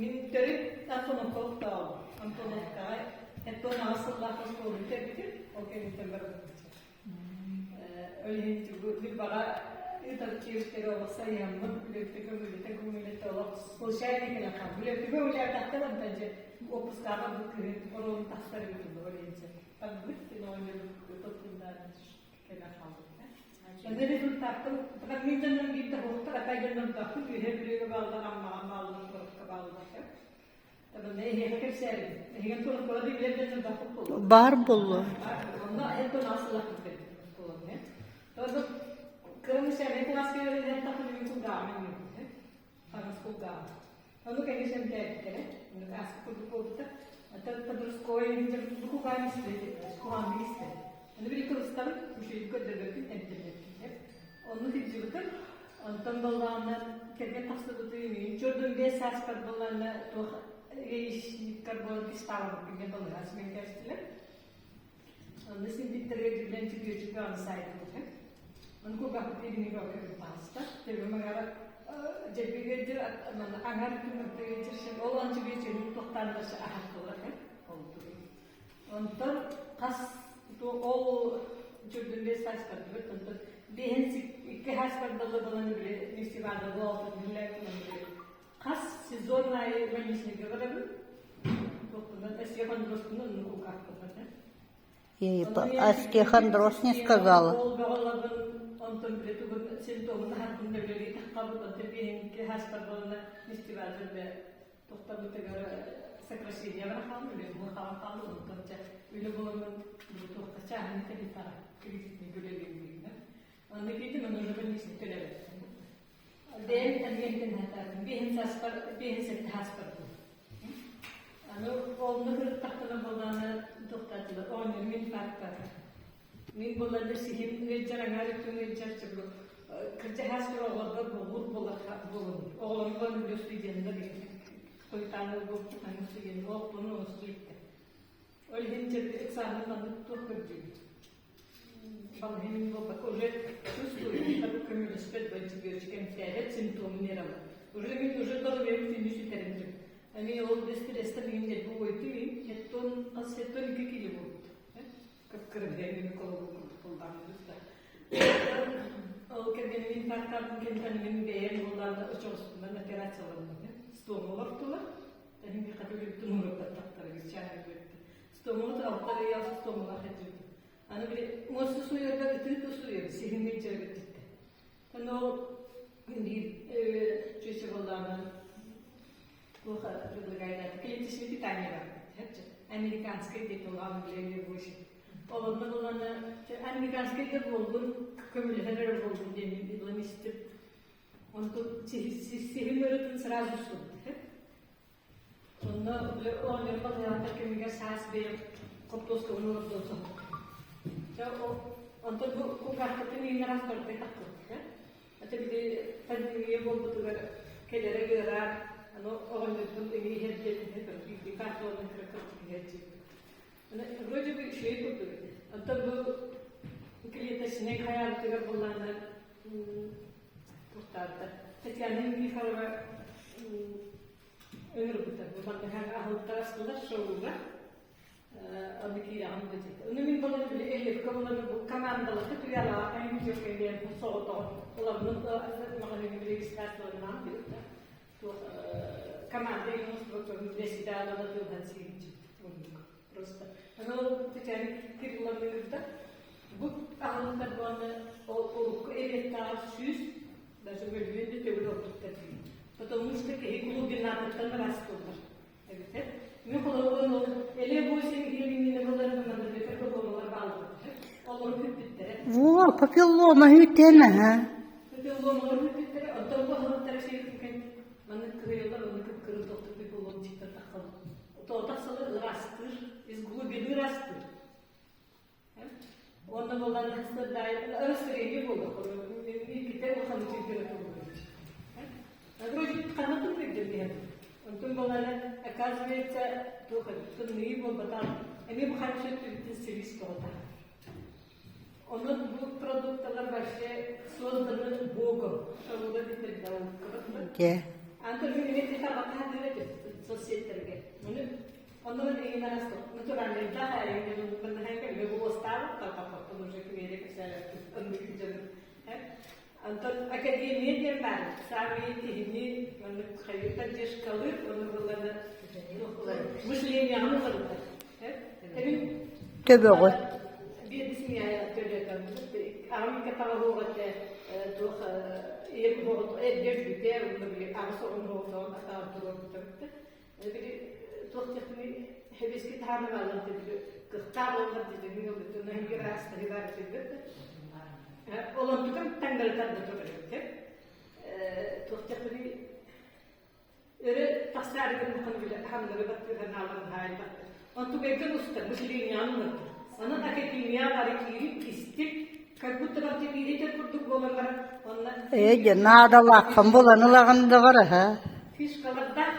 Мин төрүт Антоновкалыктаҕым. Антоновкаҕа эттон аҕыс сыллаах оскуоланы бүтэрбитим. Ол кэнниттэн барбытым. Ол иһин Ньурбаҕа ыытар чиэстэри олох сайыһаммын, үлэбитэ көҥүллэтэ көҥүллэтэ олох случайно кэлэн хаалбыт. Үлэбитэ көҥүллээбэтэхтэр онтон дьэ уоппускаҕа бу күһүн хоруон тахсар эбит ол иһин дьэ барбыт оҕонньорбут кэлэн хаалбыт. Онно результаттан мин дьоннор биир да суохтар, атай дьоннордоохпут үөһэ Бүлүүгэ бааллар, Аммаҕа бааллар, куоракка бааллар. Онно эһиэхэ кэпсээбин. Эһиги куоракка билэр дьоннордоохпут буолуо. Баар буолуо. Онно эһиги аасыллахпыт кэлбит оскуоланы. Тоҕо кырым сэмэй кылааска үөрэнэр тахын мин кулгааҕым үөрбүтэ. Хаҥас кулгааҕым. Ону кэннэ сэмтээбиттэрэ. Оннук ааспыт курдук буолбута. Оттон подростковай бу кулгааҕым истибэт куһаҕаннык истэр. Ону били кылыстабын, үчүгэйдик көрдөрбөппүн, эмтэммэппин. Оннук сылдьыбытым. Онтон буоллаҕына кэргэн тахсыбытым, чордун 5 сааспар буоллаҕына туох яичниктар буолан кистаабыппын диэн балыыһа симэн кээстилэр. Онно симпиттэргэ дьүлэн чүгүөчүкү аны саайдыбытым. Ону кулгаахпыт илиҥҥи бөҕө таҕыста. Төбөм аҥара дьэбигэр аҥар түмүктэгэр ол он чүгүөчүгүн туохтаан да аһаттылар ол Онтон хас ол чүрдүн 5 сааспар онтон биэһин икки сааспар далла балан били фестивальда буолтун хас сезон аайы больничныйга барабын. Туохпунан остеохондрозпунан оннук кулгаахпын. Остеохондроз не сказала. Ол бөҕөлөрбүн онтон били тугун симптомун аһарбын да билэ таххабыт онтон биэһин хаспар буолна фестивальдар бе тохтобутугар сокращение бар хаалым үлэ хаалан хаалым онтон ча үлэ буоламмын туохха чааһын тарифаҕа кредитный үлэлиир Онно киирдим, онно уже больничный төлөөбөттүм. Бэйэм тэлгэһитин хатаатым. Биэһин сааспар, биэһин сэттэ сааспар дуу. Аны онно сырыттахпына буоллаҕына туохтаатылар, оонньуурум инфарктаата. Мин буолларда сиһим ыалдьар, аҥаар өттүм ыалдьар, кырдьаҕас оҕолорбор боҕуур буолабын. Оҕолорум буолан үлэ студеннар хойутаан ылбыппыт, аны студент оҕоппун оҥостуу илтэ. Ол иһин экзамен маннык туох көрдүүбүт. Балаһыанньа буолбакка уже чувствую, көмөлөспөт антибиотик эмтээбэт симптомун эрэ Уже мин уже доруобуйам бүтүннүү сүтэрим. Эми ол стресстэн мин дэлби уойдум хеттон хас хеттон 2 кило буолбут. Кып-кырыгыйа мин колобу курдук булдааммыт да. Ол кэргэним инфарктаабын кэнниттэн мин бэйэм буоллаана очоҕоспунан операцияланным. Стома олортулар. Тэнин хата үлүбүтүн уруттаттахтара гиччааны бүттэ. Стомаҕыт алта ый алса стомалаах сылдьыбытым. Аны били муоста сууйарга ытыы да сууйар, сиһин ыйдьарыгар титтэ. Онно ол биир чүөчэ буоллаҕына туох предлагает клеточное питание бар. Американскай диэки ол Англия больше. Ол онно буллана американскай да буоллун, көмөлөһөр эрэ буоллун диэн ылан истим. Онтон сиһин өрөтүн сразу суруйда. Онно оҕонньор балыыһаҕа кэмигэр саас бэйэм хортуоскабын олордон соһуттум. Дьэ, онтон бу кулгаахпытын иһин араас барыта таххыбыт. Ата били пандемия буолбутугар кэлэрэ ыараан, аны оҕонньорбун ыҥыы иһэр диэн биирдии картонун кыра кырдьык иһэр Вроде бы үчүгэй курдук этэ. Оттон бу клеточнай хайаабытыгар буоллаҕына туохтаабыта. Татьяна Никифорова ыҥырбыта. Бу маннык аһылыктар астылар шоуга. Онно киирэҕин да диэтэ. Ону мин буолан били Элевка буолан бу командаларга туйалаах айым диэн соҕотоҕун олорнун маҕаһыыҥҥа регистрацияланнаан билбит туох команда оҥостубут для себя тылдан сиирдьит оннук просто аны Татьяна Кирилловна кытта бу аһылыктар буолана урукку электааҕар 100 даже мөлүйүөн да төгүл ордуктар диир потому что киһи глубинатыттан ырастыллар эбитэ мен холобурун ол эле 8 гривен болар манна папилломалар бааллар олору күппүттэрэ Во, папиллома үтэн аха. Папилломалар күппүттэрэ оттон бу аһылыктара сиэккэн Маннык кыһыйаллар уонна кып-кырыл тохтук папилломчиктар тахсаллар. Тоҕо тахсаллар ыраастыыр, из глубины ыраастыыр. Уонна буолан настроение буолла. Иккитэ улахан температура Вроде ханна тымныйдыр диэн. Онтон буолан, оказывается, туох тымныы буолбатах. Эмиэ бу ханчы өттүбүттэн силис тоҕота. Онон бу продукталар вообще созданы Богом. Дьэ. Антон мин тарҕатаһа соцсеттерге. Муну оннун игин арастык. Натуральный да уже кимиэде кэпсээбэппин. Антон академия диэн баар. Саамай киһини маннык хайы поддержкалыыр, ону буллана мышлениеҕын уларытар. Эбин Төбөҕө. Биир семья төлөтөн аҕам катаҕа буоҕа туох ийэм буоҕа эргэ өлбүтэ уонна били аҕыс оҕом буоҕа атаҕар туруорбута били туох диэхпиний хэбиэски таһаана бааллар били кыхтаах буоллар дедегин ылбыт наһиги ыраастаһы баар этилбит олонтукан таҥнарытар да турар эбит туох диэхпиний өрө тахсаары гыннаххына били ханнары баттыыран аалан хаайбаттар онтугайгын устар мышлениеҕын уларытар онон академия бары киирип истип как будто барыта бииритер курдук буолан баран онно Ээ, дьэ, наадалааххын булан ылаҕын доҕор, аһа. фишкалардаах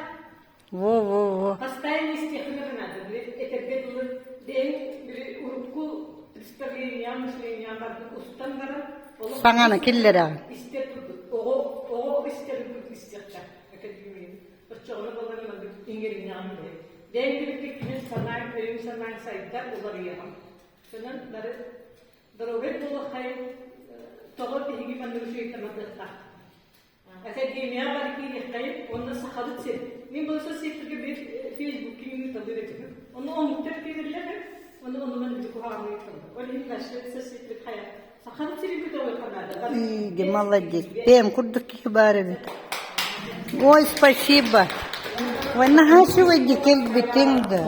Во-во-во. Постоянно истиэххин эрэ наада. Били этэргэ дылы бэйэҥ били урукку представление, мышление барбыт устан баран олох Саҥаны киллэрэҕин. истэр курдук оҕо оҕо истэр курдук истиэхтээх академияны. Оччоҕуна буолан маннык иҥэринэҕин бэйэҥ. Бэйэҥ билбит киһи санааҥ, өйүҥ санааҥ сайдар, уларыйаҕын. Сонон бары доруобай буолуоххайын тоҕо биһиги маннык үчүгэй тамардыахтаах. Академияҕа бары киириэххэйин уонна сахабыт сир. Мин бу соцсеттергэ биир Facebook кимин ыыталыыр этим. Ону омуктар киирэллэр, ону онуман били куһаҕаны ыыталлар. Ол иһин наши соцсеттер хайа сахабыт сирин көтөҕүөххэ наада. Иди, молодец. Бэйэм курдук киһи баар эбит. Ой, спасибо. Ой, наһаа үчүгэйдик кэлбитиҥ да.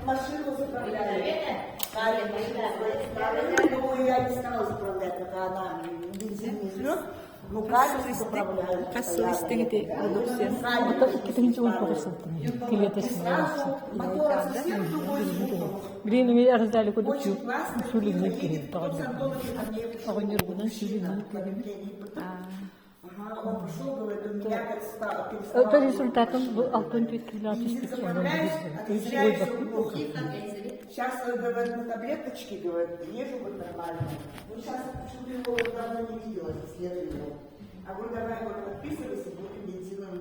Машину заправляли. Ставили машину, я не стала заправлять, пока она бензин не жрет. Ну, кабель заправляют. Мотор совсем другой звук. Блин, мы раздали куда Очень классно. Сулин Тот с Антоном ко мне Оҕонньоргунан сүүлүннүк Ага, он пришел, говорит, у меня как стало, перестало. Это результатом был алтын кило Бензин заправляешь, отъезжаешь, всё плохо. Сейчас, говорит, на таблеточки, говорит, езжу вот нормально. Ну, сейчас почему-то его давно не видела, здесь нету его. А говорю, давай вот подписывайся, будем бензином.